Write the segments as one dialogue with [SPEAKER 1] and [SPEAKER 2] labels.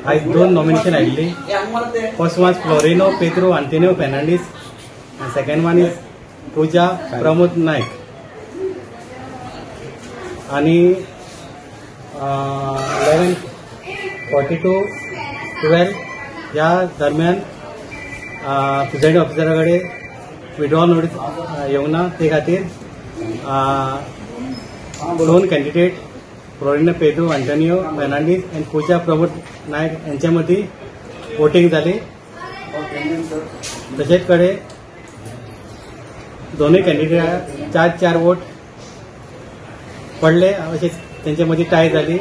[SPEAKER 1] आयज दोन नॉमिनेशन आयिल्ली. First one Florino Pedro Antonio Fernandes आनी second one is Puja Pramod Naik. आनी 11:42 ह्या दरम्यान प्रिसायडींग ऑफिसरा कडेन विड्रॉल नोटीस येवंक ना. ते खातीर दोन कॅन्डिडेट फ्लोरिनो पेद्रो आंतोनियो फेर्नांडीस आनी पूजा प्रमोद नायक यांच्या मदीं वोटींग जाली. तशेंच कडेन दोनूय कॅन्डिडेटाक 4-4 वोट पडले, अशें तेंच्या मदीं टाय जाली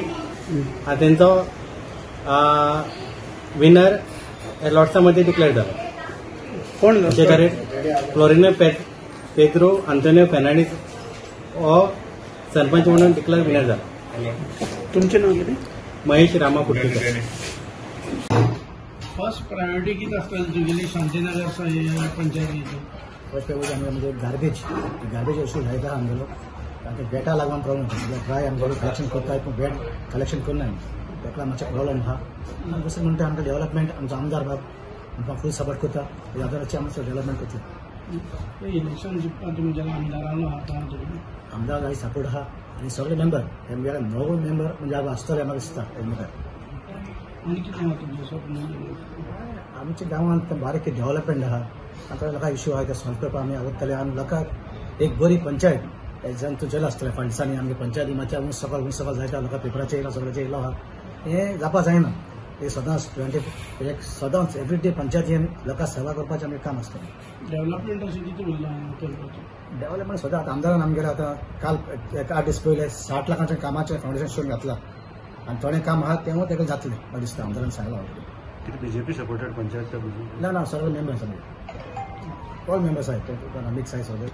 [SPEAKER 1] आनी तेंचो विनर लॉट्सा मदीं डिक्लेअर जालो.
[SPEAKER 2] कोण?
[SPEAKER 1] अशे तरेन फ्लोरिनो पेद्रो आंतोनियो फेर्नांडीस हो सरपंच म्हणून डिक्लेअर विनर जालो.
[SPEAKER 2] तुमचें नांव कितें?
[SPEAKER 1] महेश रामा कुट्टीकर.
[SPEAKER 2] फर्स्ट प्रायोरिटी कितें आसतली तुगेली शांतीनगर पंचायतीची?
[SPEAKER 3] फर्स्ट प्रायोरिटी आमगे म्हणजे गार्बेज इशू जायत आहा आमगेलो. कारण बेटा लागून प्रॉब्लम म्हणजे ड्राय आमगेलो कलेक्शन करता पूण बेट कलेक्शन करना, ताका मातशें प्रॉब्लम आहा. आनी दुसरें म्हणटा आमकां डेव्हलपमेंट, आमचो आमदार बाब आमकां फूल सपोर्ट करता, आमदाराचे आमचो डेव्हलपमेंट करता.
[SPEAKER 2] इलेक्शन जिखपा तुमी जेन्ना आमदारान आहा,
[SPEAKER 3] आमदार आनी सपोर्ट आहा आनी सगळे मेंबर आमगेले 9 मेंबर म्हणजे आसतले म्हाका दिसता मुखार.
[SPEAKER 2] आनी कितें आहा तुमचें स्वप्न?
[SPEAKER 3] आमच्या गांवांत बारीक डेव्हलपमेंट आहा, आतां लोकांक इश्यू आहा ते सॉल्व करपाक आमी आवडटले. आनी लोकांक एक बरी पंचायत जंतू जेल आसतले फंड्सांनी आमगे पंचायती मातशें ऊंच सकल जायता, लोकांक पेपराचेर येयला सगळ्याचेर येयलो आहा, हें जावपा जायना. हे सदांच 20 सदांच एवरी डे पंचायतीन लोकांक सेवा करपाचें आमचें काम आसतलें.
[SPEAKER 2] डेव्हलपमेंट अशें कितें उरलां करपाचें?
[SPEAKER 3] डेव्हलपमेंट सदां आतां आमदारान आमगेले आतां काल 8 दीस पयले 60 लाखांचें कामाचें फावंडेशन स्टोन घातलां आनी थोडें काम आहा तेंवूय ताका जातलें म्हाका दिसता, आमदारान सांगलां ऑलरेडी.
[SPEAKER 4] कितें बीजेपी सपोर्टेड पंचायत?
[SPEAKER 3] ना ना, सगळे मेंबर्स आमी ऑल मेंबर्स आहात, मिक्स आहात सगळे.